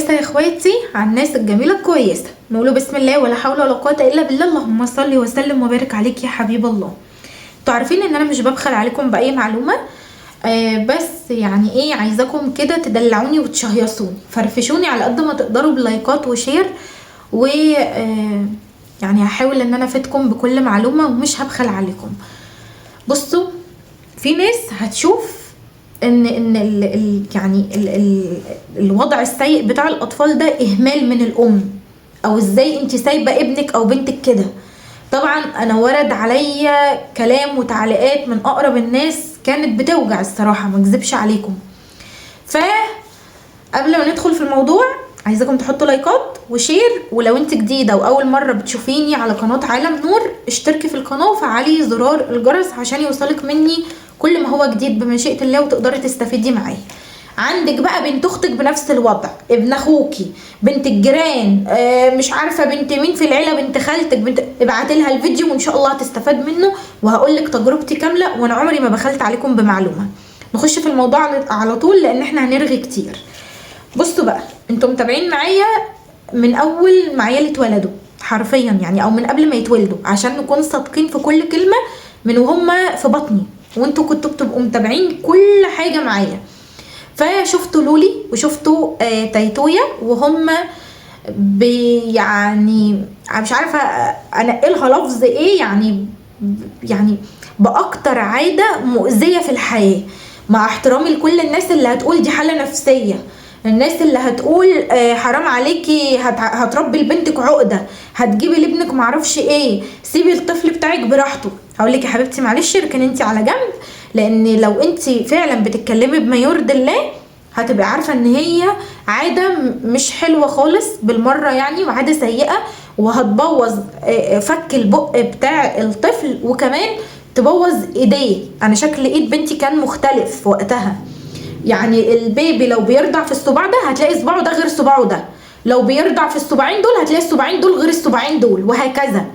الكويسة يا اخواتي على الناس الجميلة الكويسة. نقوله بسم الله ولا حول ولا قوة الا بالله، اللهم صل وسلم وبارك عليك يا حبيب الله. انتوا عارفين ان انا مش ببخل عليكم باي معلومة، بس يعني ايه، عايزاكم كده تدلعوني وتشهيصوني، فرفشوني على قد ما تقدروا بلايكات و share، و يعني هحاول ان انا افيدكم بكل معلومة ومش هبخل عليكم. بصوا، في ناس هتشوف ان ال ال يعني ال ال الوضع السيء بتاع الاطفال ده اهمال من الام، او ازاي انت سايبه ابنك او بنتك كده. طبعا انا ورد عليا كلام وتعليقات من اقرب الناس كانت بتوجع الصراحة، ما اكذبش عليكم. ف قبل ما ندخل في الموضوع عايزاكم تحطوا لايكات و share، ولو انت جديدة واول مرة بتشوفيني على قناة عالم نور اشتركي في القناة وفعلي زرار الجرس عشان يوصلك مني كل ما هو جديد بمشيئة الله وتقدري تستفيدي معايا. عندك بقى بنت اختك بنفس الوضع، ابن اخوكي، بنت الجيران، مش عارفه بنت مين في العيلة، بنت خالتك، بنت، ابعتي لها الفيديو وان شاء الله هتستفاد منه، وهقول لك تجربتي كاملة، وانا عمري ما بخلت عليكم بمعلومة. نخش في الموضوع على طول لان احنا هنرغي كتير. بصوا بقى، انتم متابعين معايا من اول ما عيالي اتولدوا حرفيا، يعني او من قبل ما يتولدوا، عشان نكون صادقين في كل كلمة، من وهم في بطني وانتوا كنتوا بتبقوا متابعين كل حاجة معايا. فشفتوا لولي وشفتوا تيتويا وهم يعني مش عارفه انقلها لفظ ايه، يعني باكتر عادة مؤذية في الحياة، مع احترامي لكل الناس اللي هتقول دي حاله نفسية، الناس اللي هتقول حرام عليكي هتربي لبنتك عقده، هتجيبي لابنك معرفش ايه، سيبي الطفل بتاعك براحته. هقول لك يا حبيبتي معلش اركني انت على جنب، لان لو انت فعلا بتتكلمي بما يرضي الله هتبقي عارفه ان هي عادة مش حلوة خالص بالمرة يعني، وعاده سيئه، وهتبوظ فك البق بتاع الطفل، وكمان تبوظ ايديه. انا شكل ايد بنتي كان مختلف وقتها، يعني البيبي لو بيرضع في الصباع ده هتلاقي صباعه ده غير صباعه ده، لو بيرضع في الصباعين دول هتلاقي الصباعين دول غير الصباعين دول، وهكذا.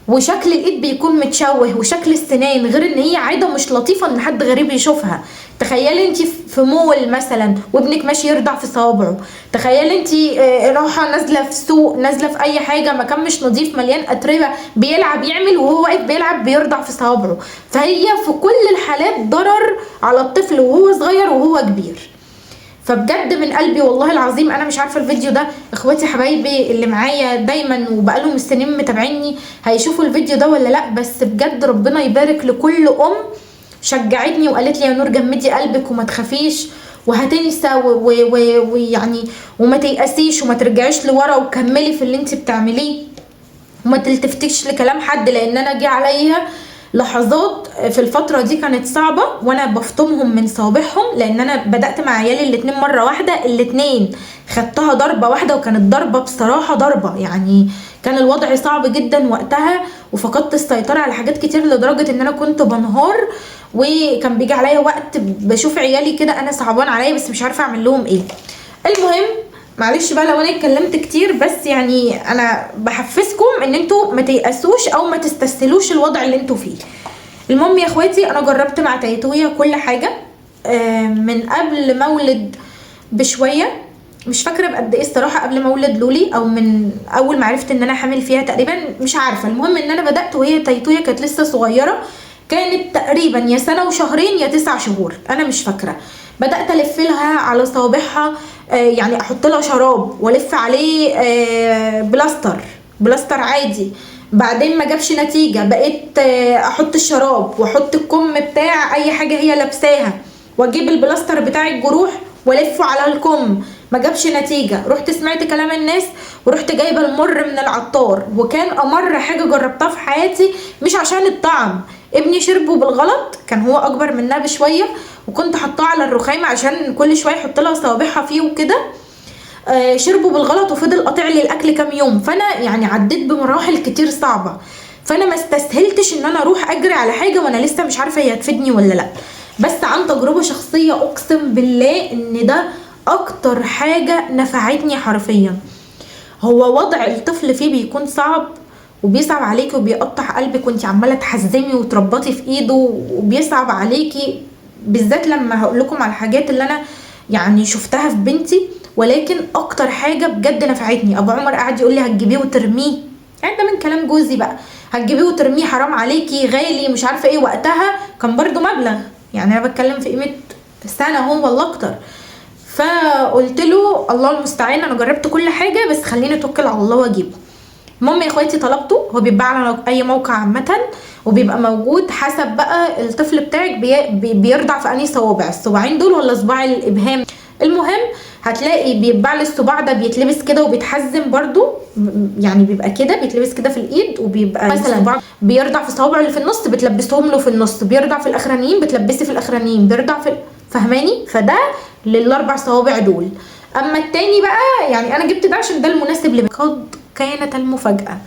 وشكل الايد بيكون متشوه، وشكل السنان، غير ان هي عادة مش لطيفة ان حد غريب يشوفها. تخيلي انت في مول مثلا وابنك ماشي يرضع في صوابعه، تخيلي انت رايحة نازله في سوق، نازله في اي حاجة، مكان مش نظيف مليان اتربه، بيلعب يعمل وهو واقف بيلعب بيرضع في صوابعه. فهي في كل الحالات ضرر على الطفل وهو صغير وهو كبير. فبجد من قلبي والله العظيم انا مش عارفه الفيديو ده اخواتي حبايبي اللي معايا دايما وبقالهم السنين متابعيني هيشوفوا الفيديو ده ولا لا، بس بجد ربنا يبارك لكل ام شجعتني وقالت لي يا نور جمدي قلبك وما تخافيش وهتنسى ويعني وما تيأسيش وما ترجعيش لورا وكملي في اللي انت بتعمليه وما تلتفتيش لكلام حد. لان انا جه عليا لحظات في الفترة دي كانت صعبة وانا بفطمهم من صوابعهم، لان انا بدأت مع عيالي الاتنين مرة واحدة، الاتنين خدتها ضربة واحدة، وكانت ضربة بصراحة ضربة، يعني كان الوضع صعب جدا وقتها، وفقدت السيطرة على حاجات كتير لدرجة ان انا كنت بنهار، وكان بيجي عليا وقت بشوف عيالي كده انا صعبان عليا بس مش عارفة اعمل لهم ايه. المهم معلش بقى لو انا اتكلمت كتير، بس يعني انا بحفزكم ان انتوا ما تيأسوش او ما تستسهلوش الوضع اللي انتوا فيه. المهم يا اخواتي انا جربت مع تيتويا كل حاجة، من قبل مولد بشوية، مش فاكره بقد ايه الصراحة، قبل مولد لولي او من اول ما عرفت ان انا حامل فيها تقريبا، مش عارفه. المهم ان انا بدات وهي تيتويا كانت لسه صغيرة، كانت تقريبا يا سنة وشهرين يا 9 شهور، انا مش فاكره. بدات الف لها على صوابعها، يعني احط لها شراب والف عليه، بلاستر عادي. بعدين ما جابش نتيجة، بقيت احط الشراب واحط الكم بتاع اي حاجة هي لابساها، واجيب البلاستر بتاع الجروح والفه على الكم، ما جابش نتيجة. رحت سمعت كلام الناس ورحت جايبه المر من العطار، وكان امر حاجة جربتها في حياتي، مش عشان الطعم، ابني شربه بالغلط، كان هو اكبر منها بشوية، وكنت حطاه على الرخامه عشان كل شوية احط لها صوابعها فيه وكده، شربه بالغلط وفضل قاطع لي الاكل كام يوم. فانا يعني عديت بمراحل كتير صعبة، فانا ما استسهلتش ان انا اروح اجري على حاجة وانا لسه مش عارفه هي هتفيدني ولا لا. بس عن تجربه شخصية اقسم بالله ان ده اكتر حاجة نفعتني حرفيا. هو وضع الطفل فيه بيكون صعب وبيصعب عليكي وبيقطع قلبك وانت عماله تحزمي وتربطي في ايده، وبيصعب عليكي بالذات لما هقول لكم على الحاجات اللي انا يعني شفتها في بنتي. ولكن اكتر حاجة بجد نفعتني، ابو عمر قعد يقول لي هتجيبيه وترميه، يعني ده من كلام جوزي بقى، هتجيبيه وترميه حرام عليكي غالي مش عارفه ايه. وقتها كان برضو مبلغ، يعني انا بتكلم في قيمة سنة هو ولا اكتر. فقلت له الله المستعان، انا جربت كل حاجة بس خليني اتوكل على الله واجيبه. المهم يا اخواتي طلبته، هو بيتباع على اي موقع عامة، وبيبقى موجود حسب بقى الطفل بتاعك بيرضع في انهي صوابع، الصباعين دول ولا صباع الابهام. المهم هتلاقي بيتباع للصباع ده، بيتلبس كده وبيتحزم برضو، يعني بيبقى كده بيتلبس كده في الايد، وبيبقى مثلا بيرضع في صوابعه اللي في النص بتلبسهم له في النص، بيرضع في الاخرانيين بتلبسي في الاخرانيين، بيرضع في فهماني؟ فده للاربع صوابع دول. اما التاني بقى يعني انا جبت ده عشان ده المناسب لي. قد كانت المفاجأة.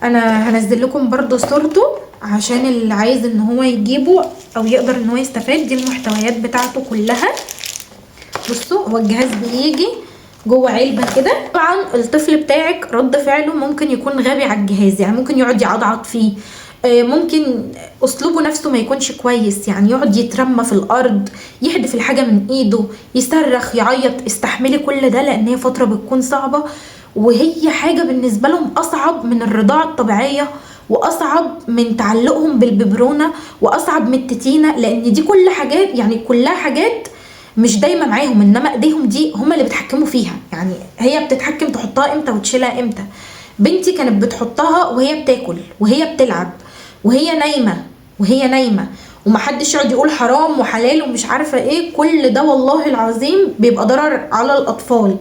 انا هنزل لكم برضو صورته عشان اللي عايز ان هو يجيبه او يقدر ان هو يستفاد. دي المحتويات بتاعته كلها. بصوا هو الجهاز بيجي جوه علبة كده. طبعا الطفل بتاعك رد فعله ممكن يكون غبي على الجهاز، يعني ممكن يقعد يعضعض فيه، ممكن اسلوبه نفسه ما يكونش كويس، يعني يقعد يترمى في الارض، يحدف الحاجة من ايده، يصرخ، يعيط. استحملي كل ده لان هي فترة بتكون صعبة، وهي حاجة بالنسبة لهم اصعب من الرضاعة الطبيعية، واصعب من تعلقهم بالببرونه، واصعب من التتينه، لان دي كل حاجات يعني كلها حاجات مش دايما معاهم، انما ايديهم دي هما اللي بيتحكموا فيها، يعني هي بتتحكم تحطها امتى وتشيلها امتى. بنتي كانت بتحطها وهي بتاكل وهي بتلعب وهي نايمة وهي نايمة، ومحدش يقعد يقول حرام وحلال ومش عارفه ايه، كل ده والله العظيم بيبقى ضرر على الاطفال.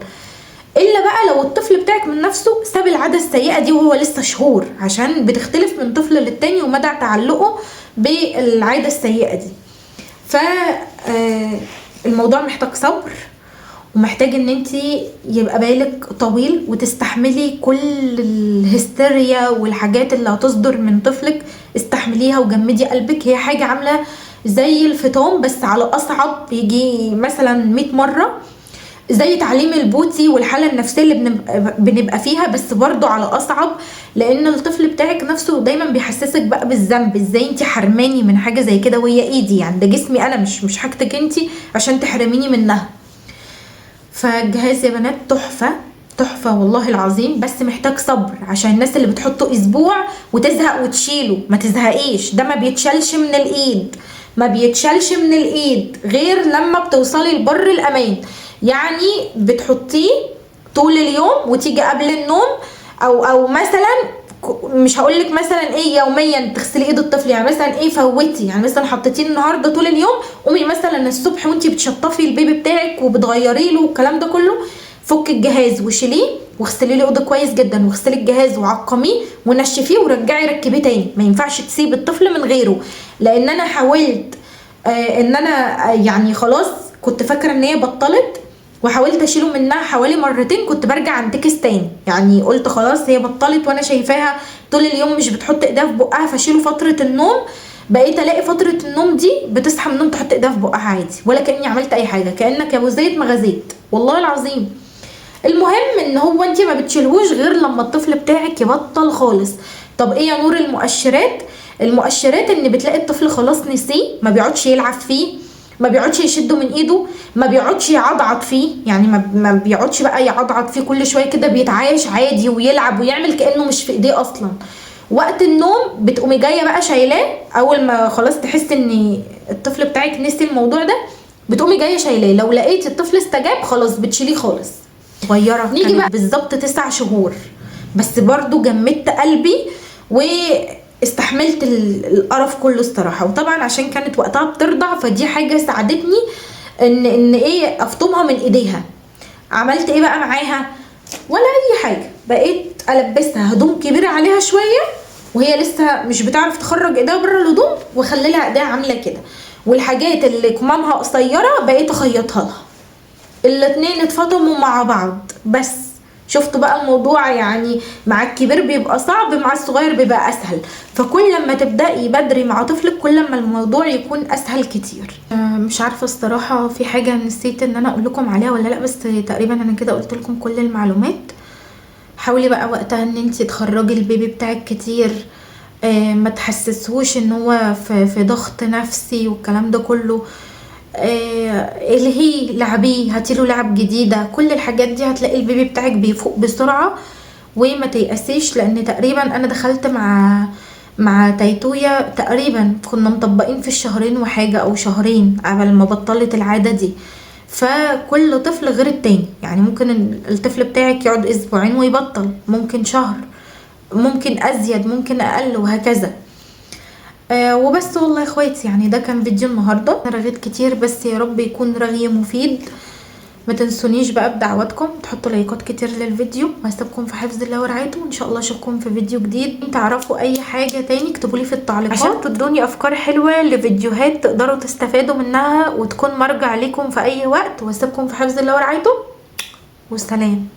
الا بقى لو الطفل بتاعك من نفسه ساب العادة السيئة دي وهو لسه شهور، عشان بتختلف من طفل للتاني ومدى تعلقه بالعادة السيئة دي. ف الموضوع محتاج صبر، ومحتاج ان انتي يبقى بالك طويل وتستحملي كل الهستيريا والحاجات اللي هتصدر من طفلك، استحمليها وجمدي قلبك. هي حاجة عاملة زي الفطام بس على اصعب، يجي مثلا 100 مرة، زي تعليم ال potty والحالة النفسية اللي بنبقى فيها، بس برضو على اصعب، لان الطفل بتاعك نفسه دايما بيحسسك بقى بالذنب، ازاي انتي حرماني من حاجة زي كده وهي ايدي، يعني ده جسمي انا، مش حاجتك انتي عشان تحرميني منها. فالجهاز يا بنات تحفة تحفة والله العظيم، بس محتاج صبر عشان الناس اللي بتحطه اسبوع وتزهق وتشيله، ما تزهقيش، ده ما بيتشالش من الايد، ما بيتشالش من الايد غير لما بتوصلي لبر الامان، يعني بتحطيه طول اليوم وتيجي قبل النوم، او مثلا مش هقولك مثلا ايه يوميا تغسلي ايد الطفل، يعني مثلا ايه فوتي، يعني مثلا حطيتيه النهارده طول اليوم، قومي مثلا الصبح وانتي بتشطفي البيبي بتاعك وبتغيري له والكلام ده كله، فكي الجهاز وشيليه واغسلي له ايده كويس جدا، واغسلي الجهاز وعقميه ونشفيه ورجعي ركبيه تاني. ما ينفعش تسيب الطفل من غيره، لان انا حاولت ان انا يعني خلاص كنت فاكره ان هي بطلت، وحاولت اشيله منها حوالي مرتين، كنت برجع انتكس تاني، يعني قلت خلاص هي بطلت وانا شايفاها طول اليوم مش بتحط ايديها في بقها، فاشيله فترة النوم. بقيت الاقي فترة النوم دي بتصحى من النوم تحط ايديها في بقها عادي، ولا كاني عملت اي حاجة، كانك يا ابو زيد ما غزيت والله العظيم. المهم ان هو انت ما بتشيلهوش غير لما الطفل بتاعك يبطل خالص. طب ايه يا نور المؤشرات؟ المؤشرات ان بتلاقي الطفل خلاص نسيه، ما بيقعدش يلعب فيه، ما بيقعدش يشده من ايده، ما بيقعدش يعضعض فيه، يعني ما بيقعدش بقى يعضعض فيه كل شوية كده، بيتعايش عادي ويلعب ويعمل كانه مش في ايديه اصلا. وقت النوم بتقومي جاية بقى شايلاه، اول ما خلاص تحس ان الطفل بتاعك نسي الموضوع ده بتقومي جاية شايلاه. لو لقيتي الطفل استجاب خلاص بتشيليه خالص. صغيرة نيجي بقى بالظبط 9 شهور، بس برضو جمدت قلبي واستحملت القرف كله الصراحة. وطبعا عشان كانت وقتها بترضع، فدي حاجة ساعدتني ان ايه افطمها من ايديها. عملت ايه بقى معاها؟ ولا اي حاجة، بقيت البسها هدوم كبيرة عليها شوية وهي لسه مش بتعرف تخرج ايديها بره الهدوم، واخلي لها ايديها عامله كده، والحاجات اللي كمامها قصيرة بقيت اخيطها لها. الاتنين اتفطموا مع بعض. بس شفتوا بقى الموضوع، يعني مع الكبير بيبقى صعب، مع الصغير بيبقى اسهل. فكل لما تبدأي بدري مع طفلك كل ما الموضوع يكون اسهل كتير. مش عارفه الصراحة في حاجة نسيت ان انا اقول لكم عليها ولا لا، بس تقريبا انا كده قلت لكم كل المعلومات. حاولي بقى وقتها ان انتي تخرجي البيبي بتاعك كتير، ما تحسسهوش ان هو في ضغط نفسي والكلام ده كله. الهيه، لعبيه، هاتيله لعب جديدة، كل الحاجات دي هتلاقي البيبي بتاعك بيفوق بسرعة. وما تيأسيش، لان تقريبا انا دخلت مع تيتويا تقريبا كنا مطبقين في الشهرين وحاجة او شهرين قبل ما بطلت العادة دي. فكل طفل غير التاني، يعني ممكن الطفل بتاعك يقعد اسبوعين ويبطل، ممكن شهر، ممكن ازيد، ممكن اقل، وهكذا. وبس والله يا اخواتي، يعني ده كان فيديو النهارده، انا رغيت كتير بس يا رب يكون رغي مفيد. ما تنسونيش بقى بدعواتكم، تحطوا لايكات كتير للفيديو، وهسيبكم في حفظ الله ورعايته، وان شاء الله اشوفكم في فيديو جديد. تعرفوا اي حاجة تاني اكتبوا لي في التعليقات عشان تدوني افكار حلوة لفيديوهات تقدروا تستفادوا منها وتكون مرجع ليكم في اي وقت. وهسيبكم في حفظ الله ورعايته، والسلام.